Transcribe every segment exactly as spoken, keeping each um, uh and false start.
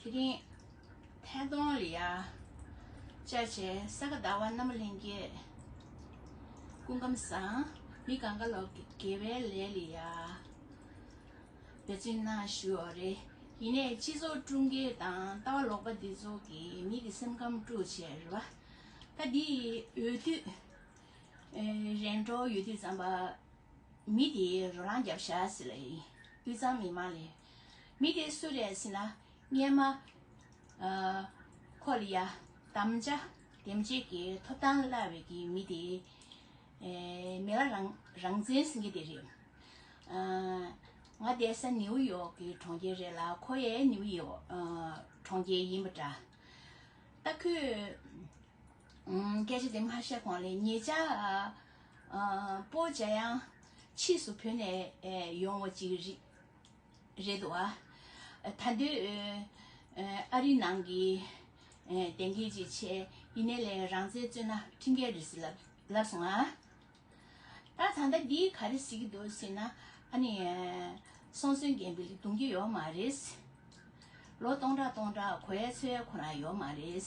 དེ་རིང་ཐད་གཏོང་ལ་ཡ་བཅར་བྱས་ས་ག་ཟླ་བ་རྣམ་པ་ལྷན་རྒྱས་སྐུ་ཁམས་བཟང་། མི་གང་ག་ལོག་དགེ་བའི་ལས་ལ་ཡ་འབད་བརྩོན་གནང་ཞུ་བ་རེད། ཡིན་ནའི་སྤྱི་ཚོགས་དཀྲུག་མཁན་དང་ལྟ་བ་ལོག་པ་འདི་ཚོ་གིས་མི་གི་སེམས་ཁམས་དཀྲུག་བྱས་རེད་བ། ད་འདི་འོས་བསྡུ་རན་འགྲོ་ཡོད་དུས་ཙམ་པ། མི་དེ་རོ་ལངས་རྒྱབ་བཞག་ཟེར་ལ་ཡིན། དབུས་གཙང་མི་མང་ལས། མི་དེ་སུ་རེད་ཟེར་ན། སྔས་མ། ཨ། ཁོ་ལ་ཡ་དམ་བཅའ་འདེམས་བྱེད་ཀྱི་ཐོབ་ཐང་བླངས་པའི་གི་མི་དེ། ཨེ། མི་ལ་རང་རང་བཙན་ཟེར་མཁན་དེ་རེད། ཨ། ང་བསྡད་ས་ནིའུ་ཡོག་གི་གྲོང་ཁྱེར་རེད་ལ་ཁོ་ཡང་ནིའུ་ཡོག་ཨ། གྲོང་ཁྱེར་ཡིན་པ་འདྲ། ད་ཁོས། ཨུམ། སྐད་ཆ་དེ་མ་བཤད་གོང་ལ་ཉེ་ཆར། ཨ། སྤོ་འཇམ་དབྱངས་ཕྱིས་སུ་བོད་ནས་ཨེ་ཡོང་བ་ཅིག་རེད་རེད་འདུག་ཨ། ད་དུང་ཨ་རི་ནང་གི་ཨེ་བདེན་སྐྱིད་ཅིག་བྱས། ཡིན་ནའི་ལས་རང་བཙན་རྩོད་ན་ཁྲིམས་འགལ་རེད་ཟེར་ལབ་ལབ་སོང་ཨ། ད་ད་ལྟ་འདིས་ག་རེ་ཟེར་གྱི་འདུག་ཟེར་ན། ཨ་ནི། སྲོང་བཙན་སྒམ་པོ་ལ་རྡུང་རྒྱུ་ཡོད་མ་རེད། ལོ་སྟོང་ཕྲག་སྟོང་ཕྲག་གོ་ཡ་འཚོ་ཡ་ཁོ་རང་ཡོད་མ་རེད།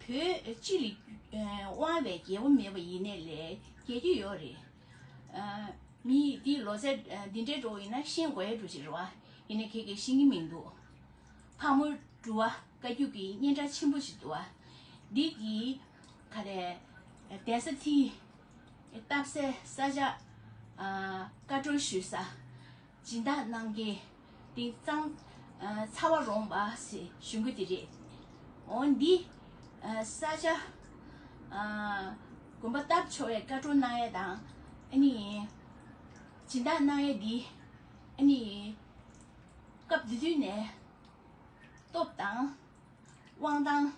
བོད་སྤྱི་ལ་དབང་བའི་རྒྱལ་པོ་མེད་པ་ཡིན་ནའི་ལས་རྒྱལ་རྒྱུ་ཡོད་རེད། མི་འདི་ལོ་ཚད་འདི་འདྲའི་འགྲོ་ཡིན་ན་ཤེས་དགོས་ཡ་འགྲོ་ཞིག་རེད་བ། ཡིན་ནའི་ཁྱེད་ཀྱིས་ཤེས་ཀྱི་མི་འདུག་ཕག་མོ་འབྲུ་བ་བཀའ་བརྒྱུད་ཀྱི་སྙན་གྲགས་ཆེན་པོ་ཞིག་འདུག་བ། འདི་གི་ག་རེ། གདན་ས་མཐིལ། རྟ་བསད་ས་ཆ། ཨ། བཀའ་འཁྲོལ་ཞུ་ས། སྦྱིན་བདག་རྣམ་རྒྱལ། དེང་སང་། ཨ། ཚ་བ་རོང་པ་ཞེས་ཞུ་གི་དེ་རེད། འོ་འདི། ཨ། ས་ཆ། ཨ། དགོན་པ་བཏབ་ཆོག་པའི་བཀའ་འཁྲོལ་གནང་ཡས་དང་། ཨ་ནི། སྦྱིན་བདག་གནང་ཡས་འདི། ཨ་ནི། སྐབས་དེ་དུས་ནས་སྟོབས་དང་། དབང་ཐང་།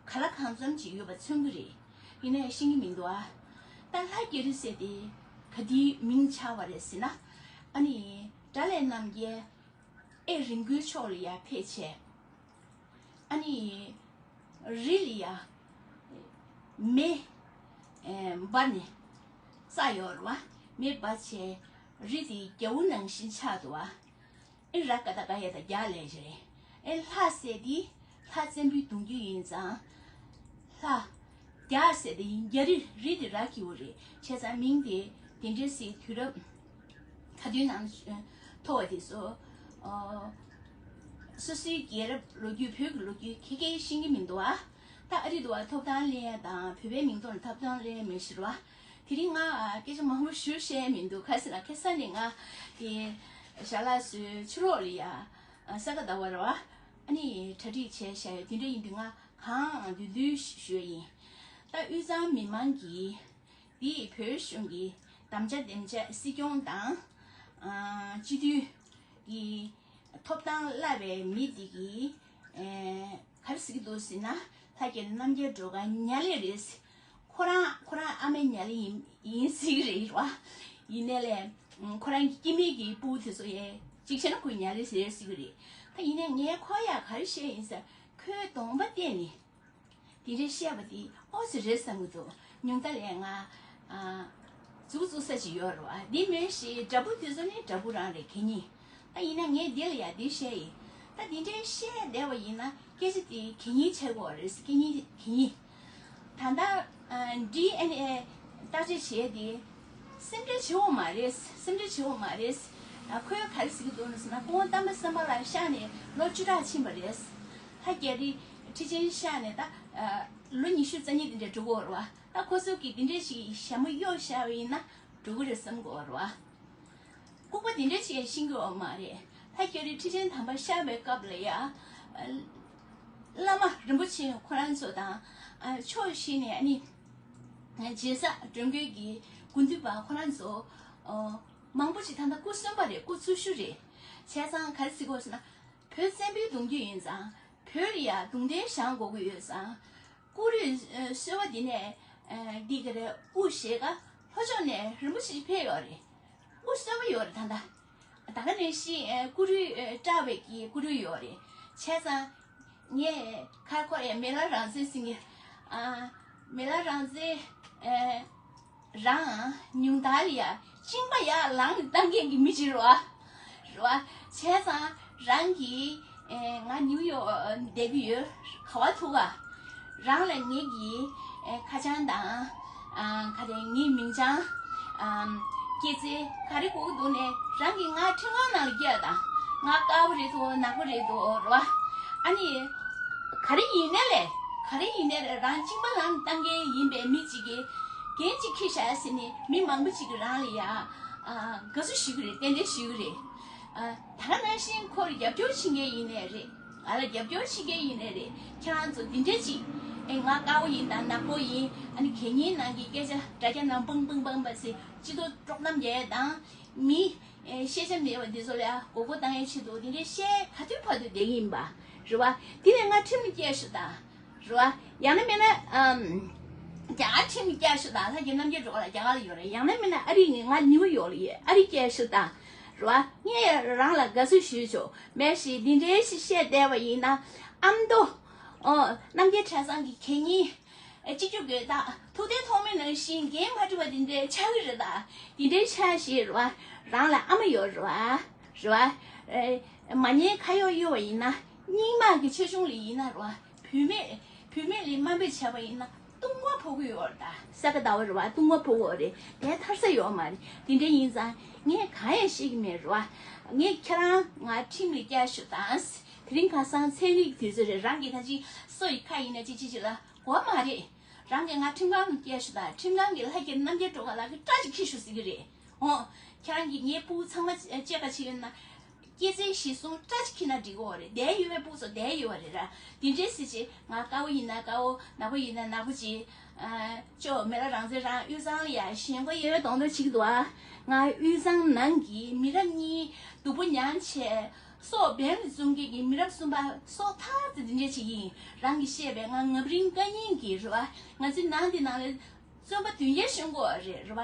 ག་ལ་གང་འཚམ་ཅིག་ཡོད་པ་མཚོན་གྱི་རེད། ཡིན་ནའི་ཤེས་ཀྱི་མི་འདུག་ཨ། ད་ལྷ་རྒྱ་རི་ཟེར་དེ་ག་དུས་མིང་ཆགས་པ་རེད་ཟེར་ན། ཨ་ནི། དགྲ་ལྷའི་རྣམ་རྒྱལ་ཨེ་རིང་པོའི་ཕྱོགས་ལ་ཡར་ཕེབས་བྱས། ཨ་ནི། རི་ལ་ཡ། མེ། ཨེ། འབར་ནས། བཙགས་ཡོད་རེད་བ། མེ་འབར་བྱས། རི་དེ་རྒྱ་བོ་ནང་བཞིན་ཆགས་འདུག་བ། ཨེ་ར་ཀ་ད་ཀ་ཡ་ད་རྒྱག་ལས་བྱས། ཨེ་ལྷ་ཟེར་དེ་ལྷ་བཙན་པོའི་གདུང་རྒྱུད་ཡིན་ཙང་། ལྷ། རྒྱ་ཟེར་དེ་ཡིན། རྒྱ་རི་རི་དེ་ར་གི་བོ་རེད། བྱས་ཙང་མིང་དེ་དེ་འདྲ་ཟེར། དུས་རབས་ག་དུས་ནང་ཐོག་དེ་ཚོ། ཨོ། སོ་སོའི་རྒྱལ་རབས་ལོ་རྒྱུས། བོད་ཀྱི་ལོ་རྒྱུས་ཁྱེད་ཀྱིས་ཤེས་ཀྱི་མི་འདུག་ཨ། ད་ཨ་རི་འདུག་བ། ཐོབ་ཐང་ལེན་ཡ་དང་བོད་པའི་མིང་ཐོག་ནས་ཐོབ་ཐང་ལེན་ཡ་མི་ཤེས་རེད་བ། དེ་རིང་ང་སྐད་ཆ་མང་པོ་ཞུ་ཤེས་མི་འདུག་ག་ཟེར་ན་ཁ་སང་ནས་ང་དེ་ཞལ་ལག་བཟོས། ཕྱི་ལོགས་ལ་ཡ་ས་ག་ཟླ་བ་རེད་བ། ཨ་ནི་གྲ་སྒྲིག་བྱས་བཞག་ཡོད། དེ་འདྲ་ཡིན་དུས་ང་གང་འདུལ་འདུལ་ཞུ་ཡ་ཡིན། ད་དབུས་གཙང་མི་མང་གིས་འདི་བོད་གཞུང་གི་དམ་བཅའ་འདེམས་བྱ་སྲིད་སྐྱོང་དང་། ཨ། སྤྱི་འཐུས་ཀྱི་ཐོབ་ཐང་བླངས་པའི་མི་འདི་གིས། ཨེ། ག་རེ་ཟེར་གྱི་འདུག་ཟེར་ན། ལྷ་རྒྱལ་རྣམ་རྒྱལ་སྒྲོལ་དཀར་ཉ་ལེ་རེད། ཁོ་རང་ཁོ་རང་ཨ་མའི་ཉ་ལེ་ཡིན་ཡིན་ཟེར་གྱི་རེད་བ། ཡིན་ནའི་ལས་ཁོ་རང་གི་སྐྱེ་དམན་གྱི་སྤུ་གུ་དེ་ཚོ་ཡས་གཅིག་བྱས་ན་ཁོའི་ཉ་ལེ་ཟེར་ཟེར་གྱི་རེད། ད་ཡིན་ནའི་ངས་ཁོ་ཡ་ག་རེ་བཤད་ཡིན་ཟེར། ཁོའི་གདོང་པ་བལྟས་ནས། དེ་རིང་བཤད་པ་དེ་ཨོ་ཙི་རེད་བསམ་གྱི་འདུག་ཉུང་མཐའ་ལས་ང་། ཨ། མཛུབ་བཙུགས་ས་ཅིག་ཡོད་རེད་བ། འདི་མིན་ཞིག་དྲ་འབུ་དེ་ཚོ་ནི་དྲ་འབུ་རང་རེད། གད་སྙིགས། ད་ཡིན་ན་ངས་འདི་ལ་ཡ་འདི་བཤད་ཡིན། ད་འདི་འདྲའི་བཤད་བསྡད་པ་ཡིན་ན་སྐད་ཆ་དེ་གད་སྙིགས་ཆགས་ཀྱི་ཡོད་རེད། གད་སྙིགས་གད་སྙིགས། ད་ལྟ། ཨ། ཌི་ཨེན་ཨེ་བརྟག་དཔྱད་བྱས་ཏེ། སེམས་ཁྲལ་བྱེད་དགོས་མ་རེད། སེམས་ཁྲལ་བྱེད་དགོས་མ་རེད། ཨ། ཁོས་ག་རེ་ཟེར་གྱི་འདུག་ཟེར་ན། སྐུ་ངོ་དམ་པ་སེམས་དཔའ་ལགས་གཤེགས་ནས་ལོ་བཅུ་ཕྲག་ཕྱིན་པ་རེད། ལྷ་རྒྱ་རི་ཁྲི་ཆེན་གཤེགས་ནས་ད། ཨ། ལོ་ཉི་ཤུ་རྩ་གཉིས་དེ་འདྲ་འགྲོ་གི་ཡོད་རེད་བ། ད་ཁོ་ཚོ་གིས་དེ་འདྲ་ཞིག་ཞྭ་མོ་གཡོགས་བཞག་པ་ཡིན་ན་འགྲོ་གི་རེད་བསམ་གྱི་ཡོད་རེད་བ། ལྐུགས་པ་དེ་འདྲ་ཞིག་ཤེས་ཀྱི་ཡོད་མ་རེད། ལྷ་རྒྱ་རི་ཁྲི་ཆེན་དམ་པ་གཤེགས་པའི་སྐབས་ལ་ཡ། ཨ། བླ་མ་རིན་པོ་ཆེ་ཁོ་རང་ཚོ་དང་། ཨ། ཕྱོགས་བཞི་ནས་ཨ་ནི། རྗེས་ས་སྒྲོན་མཁན་གྱི་དགེ་འདུན་པ་ཁོ་རང་ཚོ། ཨ། མང་པོ་ཞིག་ད་ལྟ་སྐུ་གསོན་པ་རེད། སྐུ་འཚོ་བཞུགས་རེད། བྱས་ཙང་ག་རེ་ཟེར་དགོས་ཟེར་ན། བོད་བཙན་པོའི་གདུང་རྒྱུད་ཡིན་ཙང་། བོད་ལ་ཡ་གདུང་རྟེན་བཞེངས་དགོས་ཀྱི་ཡོད་ཙང་། བཀུར་འོས་གསོལ་བ་འདི་ནས། ཨ། འདི་ག་རེ། དབུ་ཞེས་ཀ་ལྷོ་ཕྱོགས་ནས་རིན་པོ་ཆེ་ཕེབས་ཡོད་རེད། དབུ་གསོལ་བ་ཡོད་རེད་ད་ལྟ། ད་ག་ནང་བཞིན། ཨ། བཀུར་འོས། ཨ། བཀྲ་བའི་གི་བཀུར་འོས་ཡོད་རེད། བྱས་ཙང་ངས་ཁ་ཁོ་ཡ་མི་ལ་རང་བཙན་ཟེར་གྱི། ཨ། མི་ལ་རང་བཙན། ཨ། རང་ཉུང་མཐའ་ལ་ཡ་གཅིན་པ་ཡར་ལངས་ནས་བཏང་མཁན་གྱི་མི་ཅིག་རེད་བ། རེད་བ། བྱས་ཙང་རང་གི་ ཨེ། ང་ནིའུ་ཡོག་བསྡད་ཀྱི་ཡོད། ག་བ་ཐུག་ག་རང་ལ་ངེད་ཀྱི་ཨེ་ཁ་བྱང་དང་། ཨ། ག་རེ། ངའི་མིང་བྱང་། ཨ། སྐྱེས་ཚེས་ག་རེ་དགོས་ཀྱི་འདུག་ནས། རང་གིས་ང་ཁྲིམས་ཁང་ནང་ལ་བསྐྱལ་དང་། ང་དཀར་པོ་རེད་འདུག་ནག་པོ་རེད་འདུག་རེད་བ། ཨ་ནི་ག་རེ་ཡིན་ནའི་ལས། ག་རེ་ཡིན་ནའི་ལས། རང་གཅིན་པ་ལངས་བཏང་མཁན་ཡིན་པའི་མི་གཅིག་གིས་འགན་གཅིག་འཁྱེར་བཞག་ཟེར་ནས་མི་མང་པོ་གཅིག་གིས་རང་ལ་ཡ། ཨ། དགའ་བསུ་ཞུ་གི་རེད། རྟེན་འབྲེལ་ཞུ་གི་རེད། ཨ། ད་ག་ནང་བཞིན་ཁོར་རྒྱབ་སྐྱོར་བྱེད་མཁན་ཡིན་ནའི་རེད། ང་ལ་རྒྱབ་སྐྱོར་བྱེད་མཁན་ཡིན་ནའི་རེད། ཁྱེད་རང་ཚོ་འདི་འདྲ་ཅིག་ཨེ། ང་དཀར་པོ་ཡིན་དང་ནག་པོ་ཡིན། ཨ་ནི་གད་སྙིགས་ནང་གི་སྐད་ཆ་དྲ་རྒྱ་ནང་བང་བང་བང་བ་ཟེར། སྤྱི་ཚོགས་དཀྲོག་གཏམ་རྒྱག་ཡས་དང་། མི་ཨེ་ཤེས་བྱ་མེད་པ་འདི་ཚོ་ལ་མགོ་སྐོར་བཏང་ཡས་ཆེད་དུ་འདི་འདྲའི་བཤད་ག་དུས་བར་དུ་བསྡད་ཀྱི་ཡིན་པ་རེད་བ། དེ་ནས་ང་ཁྲིམས་ལ་བསྐྱལ་ཤོག་དང་། རེད་བ། ཡང་ན་མིན་ན། ཨམ། རྒྱ་གར་ཁྲིམས་ལ་བསྐྱལ་ཤོག་དང་། ལྷ་རྒྱལ་རྣམ་རྒྱལ་སྒྲོལ་དཀར་ལགས་རྒྱ་གར་ལ་ཡོད་རེད། ཡང་ན་མིན་ན་ཨ་རི་ནས་ང་ནིའུ་ཡོག་ལ་ཡོད། ཨ་རི་བསྐྱལ་ཤོག་དང་། རེད་བ། ངས་རང་ལ་དགའ་བསུ་ཞུས་ཆོག་མེད་ཞེས་འདི་འདྲའི་ཞིག་བཤད་བསྡད་པ་ཡིན་ན། ཨ་མདོ། ཨོ། རྣམ་རྒྱལ་གྲྭ་ཚང་གི་གད་སྙིགས། ཨེ། སྤྱི་སྤྱོད་དགོས་དག་ཐུགས་བདེ་ཐོགས་མེད་ནང་བཞིན་འགན་མ་འཁྲི་བ་འདི་འདྲའི་ཆགས་ཀྱི་རེད་ད། འདི་འདྲའི་ཆགས་ཞེས་རེད་བ། རང་ལ་ཨ་མ་ཡོད་རེད་བ། རེད་བ། ཨེ། མ་ཉེས་ཁ་གཡོག་གཡོག་པ་ཡིན་ན། རྙིང་མ་གི་ཆེ་ཆུང་ལ་ཡིན་ན་རེད་བ། བུད་མེད། བུད་མེད་ལ་དམའ་འབེབས་བྱས་པ་ཡིན་ན་ལྟུང་བ་ཕོག་གི་ཡོད་རེད་ད། ས་ག་ཟླ་བ་རེད་བ། ལྟུང་བ་ཕོག་གི་ཡོད་རེད། དེ་ཐར་ས་ཡོད་མ་རེད། དེ་འདྲ་ཡིན་ཙང་ངས་གང་ཡང་ཤེས་ཀྱི་མེད་རེད་བ། ངས་ཁྱེད་རང་ང་ཁྲིམས་ལ་བསྐྱལ་ཤོག་དང་། དེ་རིང་ཁ་སང་ཚན་རིག་དུས་ཚོད་རེད། རང་གི་ད་ཅི་སོ་ཡི་ཁ་ཡིན་ན་ཅི་ཅི་ཅི་ལ་གོ་མ་རེད། རང་གིས་ང་ཁྲིམས་ཁང་ལ་བསྐྱལ་ཤོག་དང་། ཁྲིམས་ཁང་གིས་ལྷ་རྒྱལ་རྣམ་རྒྱལ་སྒྲོལ་དཀར་ལགས་ཀྱི་སྐྲ་ཅིག་འཁྱེར་ཤོག་ཟེར་གྱི་རེད། ཨོ། ཁྱེད་རང་གིས་ངའི་སྤུ་གུ་ཚང་མ་སྐྱེས་ཁ་ཕྱེ་ཡོད་ན། སྐྱེས་ཚེས་གཞི་བཟུང་སྐྲ་ཅིག་འཁྱེར་ན་འགྲིག་གི་རེད། བསྡད་ཡོད་པའི་སྤུ་གུ་ཚོ་བསྡད་ཡོད་རེད་ར། དེ་འདྲའི་སྲིད་ཅེས་ང་དཀར་པོ་ཡིན་ན་དཀར་པོ། ནག་པོ་ཡིན་ན་ནག་པོ་ཅིག་ཨ། ཅོ་མེ་ལ་རང་བཙན་རང་དབུས་གཙང་ལ་ཡ་ཞེན་ཁོག་ཡོད་མདོག་མདོག་བྱེད་ཀྱི་འདུག་ཨ། ང་དབུས་གཙང་ནང་གི་མི་རབས་གཉིས་སྡུག་པོ་མྱངས་བྱས། སྲོག་འབེན་ལ་བཙུགས་མཁན་གྱི་མི་རབས་གསུམ་པ་སྲོག་ཐར་ཏེ་འདི་འདྲ་ཅིག་ཡིན། རང་གིས་བཤད་པའི་ང་རྔ་རིང་བཀའ་རྙིང་གི་རེད་བ། ང་ཚོའི་ནང་འདི་ནང་ལ་བཙོན་པ་བདུན་བརྒྱ་ཤོང་གི་ཡོད་རེད། རེད་བ།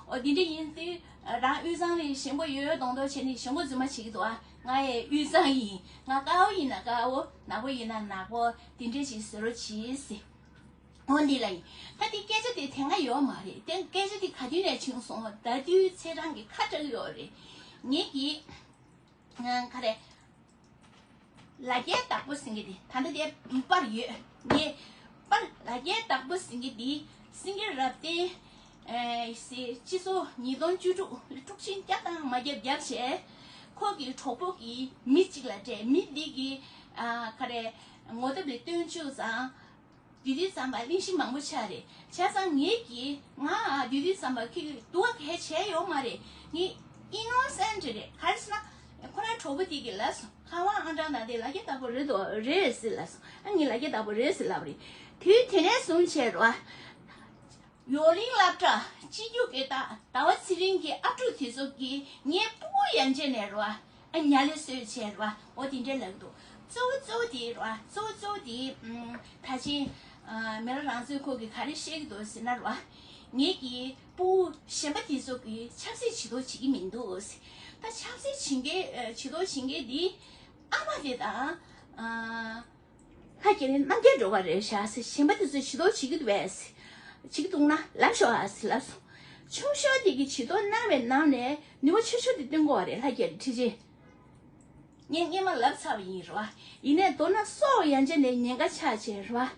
འོ། འདི་འདྲ་ཡིན་དུས་རང་དབུས་གཙང་ལ་ཞེན་ཁོག་ཡོད་མདོག་མདོག་བྱས་ནས་ཞེན་ཁོག་རྫུན་མ་བྱེད་ཀྱི་འདུག་ཨ། ང་ཡི་དབུས་གཙང་ཡིན། ང་དཀར་པོ་ཡིན་ན་དཀར་པོ། ནག་པོ་ཡིན་ན་ནག་པོ། འདི་འདྲ་ཅིག་བཟོ་རོགས་གྱིས་ཟེར། འོ། འདི་ལ་ཡིན། ད་འདི་སྐད་ཆ་དེ་དེ་སྔ་ཡོད་མ་རེད། དེ་སྐད་ཆ་དེ་ག་དུས་ནས་བྱུང་སོང་། ད་དུས་ཚེ་རང་གི་ཁ་གྲག་ཡོད་རེད། ངེད་ཀྱིས། ཨ། ག་རེ། ལ་རྒྱའི་བདག་པོ་ཟེར་མཁན་དེ་ད་ལྟ་དེ་པར་ཡོད། ངས་པར། ལ་རྒྱའི་བདག་པོ་ཟེར་མཁན་དེ་སེང་གེ་རབ་བརྟན། ཨེ། སི། སྤྱི་ཚོགས་ཉིས་སྟོང་བཅུ་དྲུག་དཀྲུག་ཤིང་བརྒྱབ་དང་མ་བརྒྱབ་བརྒྱབ་བྱས། ཁོ་གི་གྲོགས་པོ་གིས་མི་གཅིག་ལ་སྤྲད། མི་འདི་གིས། ཨ། ག་རེ། ངོ་དེབ་ལ་བཏོན་བཅུག་ཙང་། དེ་དུས་ཙམ་པ་གླེང་གཞི་མང་པོ་ཆགས་རེད། བྱས་ཙང་ངེད་ཀྱིས། ང་དེ་དུས་ཙམ་པ་ཁྱོད་ཀྱིས་སྡུག་ག་གས་བྱས་ཡོད་མ་རེད། ངས་ཨི་ནོ་སེན་ཊི་རེད། ག་རེ་ཟེར་ན། ཁོ་རང་གྲོགས་པོ་དེ་གིས་ལབ་སོང་། ཁ་དབང་ཨང་གྲངས་ནང་དེ་ལ་རྒྱ་བདག་པོ་རེད་དོ། རེད་ཟེར་ལབ་སོང་། ཨ། ངས་ལ་རྒྱ་བདག་པོ་རེད་ཟེར་ལབ་རེད། དུས་དེ་ནས་བཟུང་བྱས་རོ། ཡོ་གླིང་སློབ་གྲྭ། སྤྱི་རྒྱུགས་དགེ་རྟགས། ཟླ་བ་ཚེ་རིང་གི་ཨ་ཕྲུག་དེ་ཚོ་གིས་ངའི་སྤུ་གུ་ཡན་ཆད་ནས་རོ། ཨ། ཉ་ལེ་གསོད་བྱས་རོ། འོ། དེ་འདྲའི་ལབ་འདུག་གཙོ་བོ་གཙོ་བོ་དེ་རོ། གཙོ་བོ་གཙོ་བོ་དེ། ཨམ། ད་ཅི། ཨ། མེ་ལ་རང་བཙན་ཁོ་གིས་ག་རེ་བཤད་ཀྱི་འདུག་ཟེར་ན་རོ། ངེད་ཀྱི་སྤུ་གུ་གཞན་པ་དེ་ཚོ་གིས་ཆབ་སྲིད་བྱེད་དོ་བྱེད་ཀྱི་མི་འདུག་ཟེར། ད་ཆབ་སྲིད་བྱེད་མཁན། ཨ། བྱེད་དོ་བྱེད་མཁན་དེ་ཨ་མ་དེ་དང་། ཨ། ལྷ་རྒྱལ་རྣམ་རྒྱལ་སྒྲོལ་དཀར་རེད་ཤག་ཟེར། གཞན་པ་དེ་ཚོས་བྱི་དོར་བྱེད་ཀྱི་འདུག་པས་ཟེར། བྱེད་ཀྱི་འདུག་ན་ལབ་ཤོག་ཨ་ཟེར་ལབ་སོང་། ཆུང་ཤོས་དེ་གིས་བྱི་དོར་གནང་བའི་ནང་ནས་ནུས་པ་ཆེ་ཤོས་དེ་བཏོན་དགོས་པ་རེད། ལྷ་རྒྱལ་ཁྲི་ཆེན། ངས་སྔས་མ་ལབ་ཚར་བ་ཡིན་རེད་བ། ཡིན་ནའི་མདོར་ན་སྲོག་ཡན་ཆད་ནས་ཉེན་ཁ་ཆགས་བྱས་རེད་བ།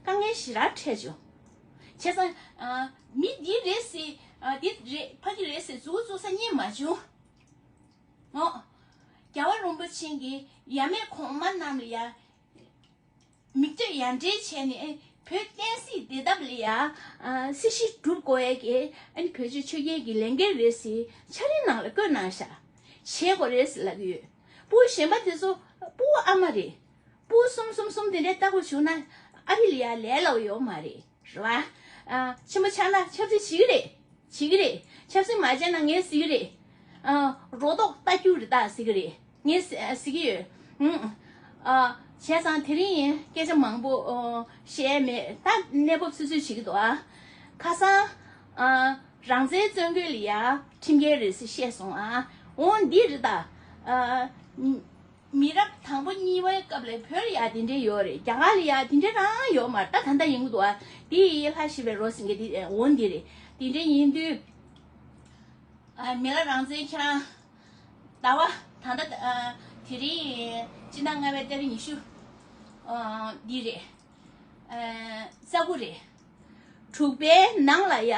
དཀའ་ངལ་ཞེ་དྲག་འཕྲད་བྱུང་། བྱས་ཙང་། ཨ། མི་འདི་རེད་ཟེར། ཨ། འདི་རེད། ཕ་གི་རེད་ཟེར་མཛུབ་བཙུགས་ས་རྙེད་མ་བྱུང་། ཨོ། རྒྱལ་བ་རིན་པོ་ཆེ་གིས་ཡབ་མེས་གོང་མ་རྣམས་ལ་ཡ། མིག་ལྟོས་ཡར་འདྲེན་བྱས་ནས་བོད་བསྟན་སྲིད་བདེ་ཐབས་ལ་ཡ། ཨ། སྲིད་ཞི་སྒྲུབ་དགོས་ཡས་ཀྱི། ཨ་ནི་བོད་ཆོས་ཆོས་རྒྱལ་གྱི་ལས་འགན་རེད་ཟེར་འཆར་ཡན་ནང་ལ་བཀོད་གནང་ཤག་བྱེད་དགོས་རེད་ཟེར་ལབ་ཀྱི་ཡོད། སྤུ་གུ་གཞན་པ་དེ་ཚོ་སྤུ་གུ་ཨ་མ་རེད། སྤུ་གུ་གསུམ་གསུམ་གསུམ་དེ་འདྲའི་ལྟ་བུ་བྱུང་ན་ཨ་རི་ལ་ཡ་ལས་སླ་བོ་ཡོད་མ་རེད། རེད་བ། ཨ། ཆེན་པོ་ཆགས་ན་ཆབ་སྲིད་བྱེད་ཀྱི་རེད། བྱེད་ཀྱི་རེད། ཆབ་སྲིད་མ་བྱས་ན་ངས་ཟེར་གྱི་རེད། ཨ། རོ་ཏོག་རྟ་རྒྱུག་རེད་ད་ཟེར་གྱི་རེད། ངས་ཟེར་གྱི་ཡོད། ཨང་། ཨ། བྱས་ཙང་དེ་རིང་སྐད་ཆ་མང་པོ། ཨ། བཤད་མེད། ད་གནས་བབ་སོ་སོས་བྱེད་ཀྱི་འདུག་ཨ། ཁ་སང་། ཨ། རང་བཙན་རྩོད་མཁན་ལ་ཡ་ཁྲིམས་འགལ་རེད་ཟེར་བཤད་སོང་ཨ། འོ་འདི་རེད་ད། ཨ། མི་རབས་དང་པོ་གཉིས་པའི་སྐབས་ལ་བོད་ལ་ཡ་དེ་འདྲ་ཡོད་རེད། རྒྱ་གར་ལ་ཡ་དེ་འདྲ་རང་ཡོད་མ་རེད། ད་ད་ལྟ་ཡིན་གྱི་འདུག་ཨ། དེ་ཡི་ལྷ་ཞི་བའི་རོ་ཟེར་མཁན་དེ་འོ་འདི་རེད། དེ་འདྲ་ཡིན་དུས། ཨ། མི་ལ་རང་བཙན་ཁྱེད་རང་ཟླ་བ་ད་ལྟ། ཨ། དེ་རིང་སྤྱི་ཟླ་ལྔ་པའི་ཏ་རིག་ཉི་ཤུ། ཨ། འདི་རེད། ཨ། རྩ་དགུ་རེད། དྲུག་པའི་ནང་ལ་ཡ།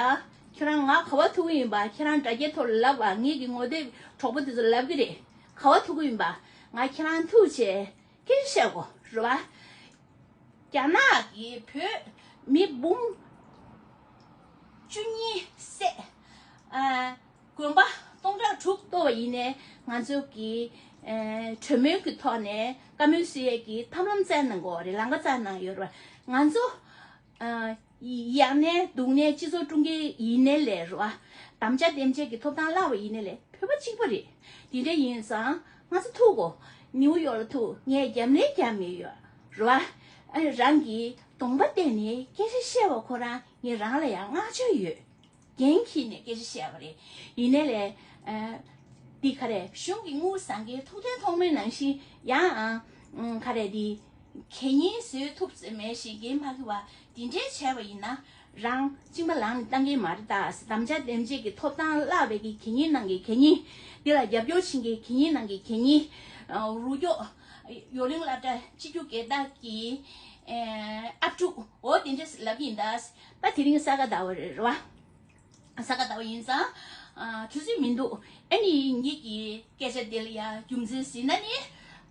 ཁྱོད་རང་ང་ག་པར་ཐུག་གི་ཡིན་པ། ཁྱེད་རང་དྲ་རྒྱའི་ཐོག་ལ་ལབ་པ། ངེད་ཀྱི་ངོ་དེབ་གྲོགས་པོ་དེ་ཚོ་ལབ་གི་རེད། ག་པར་ཐུག་གི་ཡིན་པ། ང་ཁྱེད་རང་ཐུག་བྱས་སྐད་ཆ་བཤད་གོ་རེད་བ། རྒྱ་ནག་གིས་བོད་མི་འབུམ་བཅུ་གཉིས་བསད། ཨ། དགོན་པ་སྟོང་ཕྲག་དྲུག་གཏོར་བ་ཡིན་ནའི། ང་ཚོ་གི། ཨ། གྲོས་མོལ་གྱི་ཐོག་ནས་བཀའ་མོལ་སུ་ཡས་ཀྱི་ཐབས་ལམ་བཙལ་གནང་གི་ཡོད་རེད། ལམ་ཁ་བཙལ་གནང་ཡོད་རེད། ང་ཚོ། ཨ། ཡག་ནས་སྡུག་ནས་སྤྱི་ཚོགས་དཀྲུག་མཁན་ཡིན་ནའི་ལས་རེད་བ། དམ་བཅའ་འདེམས་བྱེད་ཀྱི་ཐོབ་ཐང་བརླག་པ་ཡིན་ནའི་ལས། བོད་པ་གཅིག་པ་རེད། དེ་འདྲ་ཡིན་ཙང་ང་ཚོ་ཐུག་གོ། ནིའུ་ཡོག་ལ་ཐུག། ངས་རྒྱབ་ལན་རྒྱག་མེད་ཡོད་རེད་བ། ཨ་ནི་རང་གིས་གདོང་པ་བསྟན་ནས་སྐད་ཆ་བཤད་པ་ཁོ་རང་ངས་རང་ལ་ཡང་བསྔགས་བརྗོད་ཡོད། འགན་འཁྱེར་ནས་སྐད་ཆ་བཤད་པ་རེད། ཡིན་ནའི་ལས། ཨ། འདི་ག་རེ། གཞུང་གི་དངུལ་བཟང་གི་ཐུགས་འདུན་ཐོགས་མེད་ནང་བཞིན་ཡང་། ཨ། ག་རེ། འདི་གད་སྙིགས་བཟོས་ཐུབ་ཟེར་མེད་ཞིག་འགན་མ་འཁྱེར་བ་འདི་འདྲའི་བྱས་པ་ཡིན་ན། རང་གཅིན་པ་ལངས་ནས་བཏང་གི་མ་རེད་ད། དམ་བཅའ་འདེམས་བྱེད་ཀྱི་ཐོབ་ཐང་བརླག་པའི་གི་གད་སྙིགས་ནང་གི་གད་སྙིགས། འདི་ལ་རྒྱབ་སྐྱོར་བྱེད་མཁན་གྱི་གད་སྙིགས་ནང་གི་གད་སྙིགས། ཨ། རུ་ཀྱོག་ཡོ་ལིང་སློབ་གྲྭ་སྤྱི་རྒྱུ་སྒེར་བདག་གི། ཨ། ཨབ་ཕྲུག་འོ་དེ་འདྲས་ལབ་ཀྱི་ཡིན་ད། ད་དེ་རིང་ས་ག་ཟླ་བ་རེད་རེད་བ། ས་ག་ཟླ་བ་ཡིན་ཙང་། ཨ། དུས་ཚོད་མི་འདུག་ཨ་ནི་ངེད་ཀྱི་སྐད་ཆ་དེ་ལ་ཡ་རྒྱུ་མཚན་ཟིན་ན་ནི།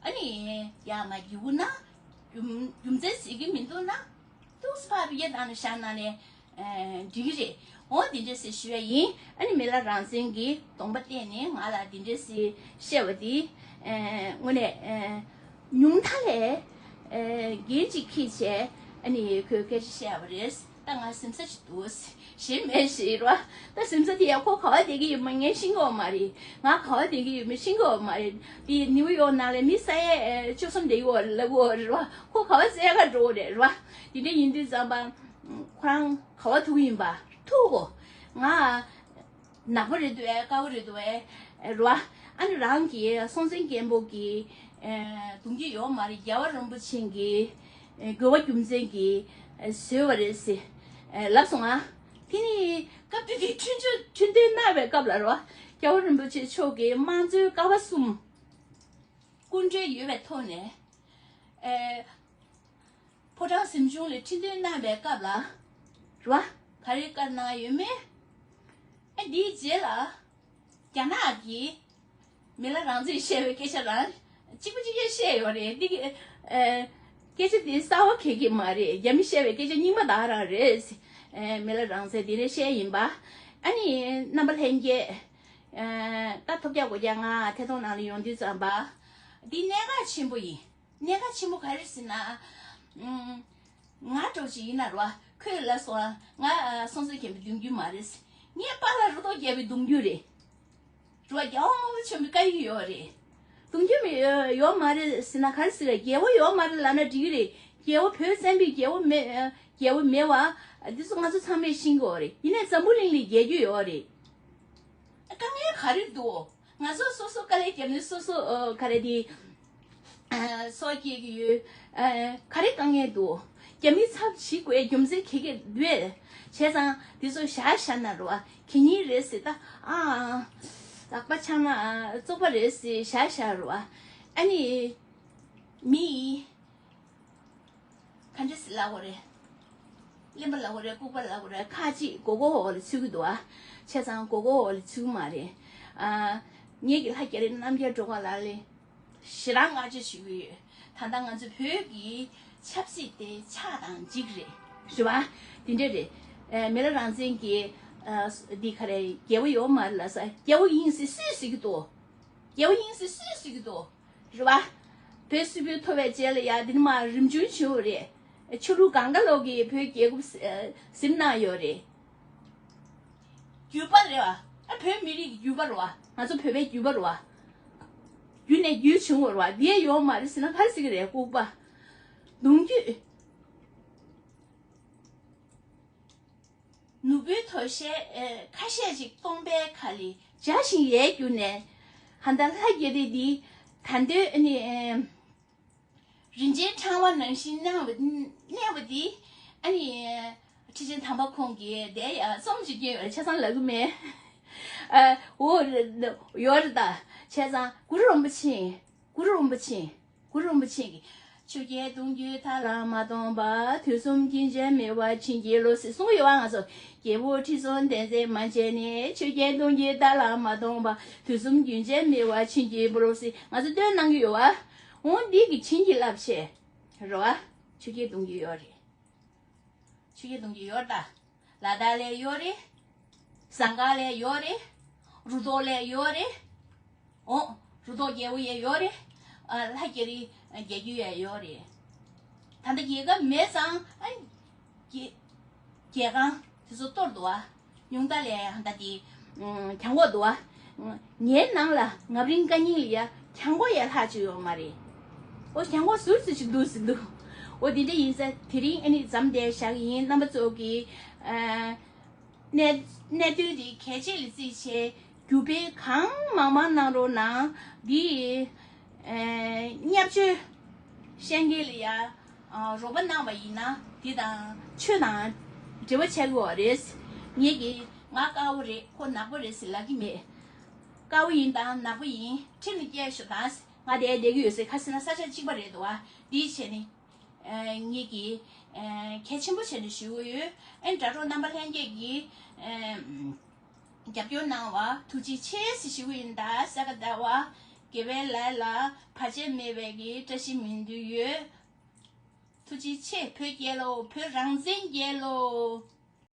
ཨ་ནི་ཡ་མ་རྒྱུག་ན། རྒྱུ་རྒྱུ་མཚན་ཟིན་གྱི་མི་འདུག་ན། ཏུག་ས་ཕ་བི་ཡ་དང་ནི་ཤ་ན་ནས། ཨ། འགྲིག་གི་རེད། འོ་དེ་འདྲ་ཟེར་ཞུ་ཡ་ཡིན། ཨ་ནི་མི་ལ་རང་བཙན་གྱི་གདོང་པ་བསྟན་ནས་ང་ལ་དེ་འདྲ་ཟེར་བཤད་པ་དེ། ཨ། དངོས་གནས། ཨ། ཉུང་མཐའ་ལས། ཨ། འགན་ཅིག་འཁྱེར་བྱས། ཨ་ནི་ཁོས་སྐད་ཆ་བཤད་པ་རེད། ད་ང་སེམས་ས་ཅིག་འདུག་ཟེར། གཞན་མེད་ཟེར་བ། ད་སེམས་ས་དེ་ཡ་ཁོ་ག་པར་བསྡད་ཀྱི་ཡོད་མེད་ངས་ཤེས་ཀྱི་ཡོད་མ་རེད། ང་ག་པར་བསྡད་ཀྱི་ཡོད་མེད་ཤེས་ཀྱི་ཡོད་མ་རེད། དེ་ནིའུ་ཡོག་ནང་ལ་མི་ས་ཡ་བཅུ་གསུམ་བསྡད་ཡོད་ལབ་ཡོད་རེད་བ། ཁོ་ག་པར་ས་ཡ་ག་འགྲོ་གི་རེད་རེད་བ། དེ་འདྲ་ཡིན་དུས་ཙམ་པ། ཁོ་རང་ག་པར་ཐུག་གི་ཡིན་པ། ཐུག་གོ། ང་ནག་པོ་རེད་འདུག་ཨེ། དཀར་པོ་རེད་འདུག་ཨེ། རེད་བ། ཨ་ནི་རང་གིས་སྲོང་བཙན་སྒམ་པོ་གི། ཨ། གདུང་རྒྱུད་ཡོད་མ་རེད། རྒྱལ་བ་རིན་པོ་ཆེ་གི། ཨ། དགོས་པ་རྒྱུ་མཚན་གྱིས། ཨ། བཟོས་པ་རེད་ཟེར། ཨ། ལབ་སོང་ང་། དེ་ནི་སྐབས་དེ་དུས་ཁྲིམས་གཅོད་ཁྲིམས་དོན་གནང་བའི་སྐབས་ལ་རེད་བ། རྒྱལ་བ་རིན་པོ་ཆེ་མཆོག་གིས་དམངས་གཙོའི་ཀ་བ་གསུམ་སྐུ་འབྲེལ་ཡོད་པའི་ཐོག་ནས། ཨ། ཕོ་བྲང་གཟིམ་ཆུང་ལ་ཁྲིམས་དོན་གནང་བའི་སྐབས་ལ། རེད་བ། ག་རེ་བཀའ་གནང་ཡོད་མེད། ཨ། དེའི་རྗེས་ལ། རྒྱ་ནག་གིས་མི་ལ་རང་བཙན་བཤད་པའི་སྐད་ཆ་རང་གཅིག་པ་གཅིག་རྐྱང་བཤད་ཡོད་རེད། འདི་གི། ཨ། སྐད་ཆ་དེ་གསར་པ་གང་ཡང་མ་རེད། རྒྱ་མི་བཤད་པའི་སྐད་ཆ་རྙིང་པ་དག་རང་རེད། ཨ། མི་ལ་རང་བཙན་དེ་འདྲ་བཤད་ཡིན་པ། ཨ་ནི་རྣམ་པ་ལྷན་རྒྱས། ཨ། ད་ཐོབ་རྒྱག་སྒོ་རྒྱག་ང་ཐད་གཏོང་ནང་ལ་ཡོང་དུས་ཙམ་པ། འདི་གནད་འགག་ཆེན་པོ་ཡིན། གནད་འགག་ཆེན་པོ་ག་རེ་ཟེར་ན། ཨུམ། ང་འདྲ་བོ་ཅིག་ཡིན་ན་རོ། ཁོས་ལབ་སོང་། ང་སྲོང་བཙན་སྒམ་པོ་གདུང་རྒྱུ་མ་རེད། ངའི་པཱ་ལགས་རུ་ཐོག་རྒྱལ་པོ་གདུང་རྒྱུ་རེད། རོ། རྒྱལ་བ་དམར་པོ་ཆེན་པོའི་བཀའ་ཡིག་ཡོད་རེད། གདུང་རྒྱུ་མི་ཡོད་མ་རེད་ཟེར་ན་ག་རེ་ཟེར། རྒྱལ་པོ་ཡོད་མ་རེད་ལབ་ན་འགྲིག་གི་རེད། རྒྱལ་པོ་བོད་བཙན་པོའི་རྒྱལ་པོ་མེད། རྒྱལ་པོ་མེད་པ་འདི་ཚོ་ང་ཚོ་ཚང་མས་ཤེས་ཀྱི་ཡོད་རེད། ཡིན་ནའི་འཛམ་བུ་གླིང་ལ་རྒྱལ་རྒྱུ་ཡོད་རེད། དཀའ་ངལ་ག་རེ་འདུག་ང་ཚོ་སོ་སོ་དཀའ་ལས་བརྒྱབ་ནས་སོ་སོ། ཨ། ག་རེ་དེ། ཨ། སྲོག་སྐྱེལ་གྱི་ཡོད། ཨ། ག་རེ་དཀའ་ངལ་འདུག་རྒྱ་མིའི་ཚབ་བྱེད་དགོས་རྒྱུ་མཚན་ག་གི་འདུག་བྱས་ཙང་འདི་ཚོ་བཞག་བཞག་ན་རོ། གད་སྙིགས་རེད་ཟེར་ད། ཨ། ལག་པ་འཆང་ན་བཙོག་པ་རེད་ཟེར་བཞག་བཞག་རོ། ཨ་ནི་མི། ག་འདྲ་ཟེར་ལབ་དགོས་རེད། གླེན་པ་ལབ་དགོས་རེད། ལྐུགས་པ་ལབ་དགོས་རེད། ཁ་ཅིག་མགོ་སྐོར་འོག་ལ་ཚུད་ཀྱི་འདུག་ཨ། བྱས་ཙང་མགོ་སྐོར་འོག་ལ་ཚུད་ཀྱི་མ་རེད། ཨ། ངེད་ཀྱི་ལྷ་རྒྱ་རི་རྣམ་རྒྱལ་སྒྲོལ་དཀར་ལགས་ལ་ཞེ་དྲག་བསྔགས་བརྗོད་ཞུ་གི་ཡོད། ད་ལྟ་ང་ཚོ་བོད་ཀྱི་ཆབ་སྲིད་དེ་ཆགས་དང་འཇིག་རེད། རེད་བ། དེ་འདྲ་རེད། ཨ། མི་ལ་རང་བཙན་གྱི། ཨ། འདི་ག་རེ། རྒྱལ་པོ་ཡོད་མ་རེད་ལབ་ས། རྒྱལ་པོ་ཡིན་ཟེར་སུས་ཟེར་གྱི་འདུག་རྒྱལ་པོ་ཡིན་ཟེར་སུས་ཟེར་གྱི་འདུག་རེད་བ། བོད་སིལ་བུ་ཐོར་བའི་རྗེས་ལ་ཡ་འདི་ནས་མར་རིམ་བྱུང་བྱུང་བ་རེད། ཆོས་ལུགས་གང་ག་ལོག་གིས་བོད་རྒྱལ་ཁབ་ཟིན་གནང་ཡོད་རེད། བརྒྱུད་པ་རེད་བ། ཨ། བོད་མི་རིགས་ཀྱི་བརྒྱུད་པ་རེད་བ། ང་ཚོ་བོད་པའི་བརྒྱུད་པ་རེད་བ། བརྒྱུད་ནས་བརྒྱུད་བྱུང་བ་རེད་བ། འདི་ཡོད་མ་རེད་ཟེར་ན་ག་རེ་ཟེར་གྱི་རེད། ལྐུགས་པ། གདུང་རྒྱུད། ནོར་བུའི་དོ་ཤལ། ཨེ། ཁ་ཤས་ཅིག་སྟོང་པའི་ཁ་ལ་འཇའ་བཞིན་ཡལ་གྱུར་ནས། ཧ་ད་ལྷ་རྒྱ་རི་འདི་ད་འདོད་ནི། ཨེ། རིན་ཆེན་ཕྲེང་བ་ནང་བཞིན་གནས་པ། གནས་པ་འདི། ཨ་ནི། ཁྲི་ཆེན་དམ་པ་ཁོང་གིས་དེ་ཡང་རྩོམ་བྱེད་ཀྱི་ཡོད་རེད། ཆ་ཚང་ལབ་ཀྱི་མེད། ཨ། འོ་རེད། ཡོད་རེད་ད། བྱས་ཙང་གུ་རུ་རིན་པོ་ཆེ། གུ་རུ་རིན་པོ་ཆེ། གུ་རུ་རིན་པོ་ཆེ་གིས། ཆོས་བརྒྱད་གདུང་བརྒྱུད་མཐའ་ལ་མ་སྟོངས་པ། དུས་གསུམ་རྒྱུན་ཆད་མེད་པར་བྱིན་གྱིས་རློབས་ཟེར་གསུང་གི་ཡོད་པ། ང་ཚོ་རྒྱལ་པོ་ཁྲི་སྲོང་ལྡེ་བཙན་མ་མཇལ་ནས། ཆོས་བརྒྱད་གདུང་བརྒྱུད་མཐའ་ལ་མ་སྟོངས་པ། དུས་གསུམ་རྒྱུན་ཆད་མེད་པར་བྱིན་གྱིས་རློབས་ཟེར་ང་ཚོ་སྟོན་གནང་གི་ཡོད་པ། འོ་འདི་གི་བྱིན་གྱིས་བརླབས་བྱས། རེད་བ། ཆོས་བརྒྱད་གདུང་བརྒྱུད་ཡོད་རེད། ཆོས་བརྒྱད་གདུང་བརྒྱུད་ཡོད་རེད་ད། ལ་དྭགས་ལ་ཡོད་རེད། ཟངས་དཀར་ལ་ཡོད་རེད། རུ་ཐོག་ལ་ཡོད་རེད། འོ། རུ་ཐོག་རྒྱལ་པོ་ཡ་ཡོད་རེད། ཨ། ལྷ་རྒྱ་རི་རྒྱལ་རྒྱུད་ཡ་ཡོད་རེད། ད་ལྟ་རྒྱལ་ཁབ་མེད་ཙང་། ཨ། རྒྱལ་རྒྱལ་ཁང་དེ་ཚོ་གཏོར་འདུག་ཨ། ཉུང་མཐའ་ལ་ད་དེ་གྱང་གོག་འདུག་ཨ། ངའི་ནང་ལ་ངབ་རིང་བཀའ་རྙིང་ལ་ཡ་གྱང་གོག་ཡ་ལྷག་ཅིག་ཡོད་མ་རེད། འོ། གྱང་གོག་ཟུར་ཙམ་ཞིག་འདུག་ཟེར་འདུག་འོ། དེ་འདྲ་ཡིན་ཙང་དེ་རིང་ཨ་ནི་མཚམས་འདིར་བཞག་གི་ཡིན། རྣམ་པ་ཚོ་གིས། ཨ། གནད་གནད་དོན་འདི་གལ་ཆེ་ལ་བརྩིས་བྱས་བརྒྱུད་སྤེལ་གང་མང་མང་གནང་རོགས་གནང་། འདི། ཨ། བརྙས་བཅོས་བཤད་མཁན་ལ་ཡ། ཨ། རོགས་པ་གནང་བ་ཡིན་ན་འདི་དང་ཆོས་དང་འབྲེལ་བ་ཆགས་ཀྱི་ཡོད་རེད། ངེད་ཀྱི་ང་དཀར་པོ་རེད། ཁོ་ནག་པོ་རེད་ཟེར་ལབ་ཀྱི་མེད། དཀར་པོ་ཡིན་དང་ནག་པོ་ཡིན་ཁྲིམས་ལ་བསྐྱལ་ཤོག་དང་། ང་དེར་བསྡད་ཀྱི་ཡོད་ཟེར། ཁ་སང་ན་ས་ཆ་གཅིག་པ་རེད་འདུག་བ། འདི་བྱས་ནས། ཨ། ངེད་ཀྱི། ཨ། གལ་ཆེན་པོ་བྱས་ནས་ཞུ་གི་ཡོད། ཨ། དྲ་གྲོགས་རྣམ་པ་ལྷན་རྒྱས་ཀྱིས། ཨ། རྒྱབ་སྐྱོར་གནང་བ་ཐུགས་རྗེ་ཆེ་ཟེར་ཞུ་གི་ཡིན། ད་ས་ག་ཟླ་བ་དགེ་བའི་ལས་ལ་བར་ཆད་མེད་པའི་གི་བཀྲ་ཤིས་སྨོན་འདུན་ཡོད། ཐུགས་རྗེ་ཆེ། བོད་རྒྱལ་ལོ། བོད་རང་བཙན་རྒྱལ་ལོ།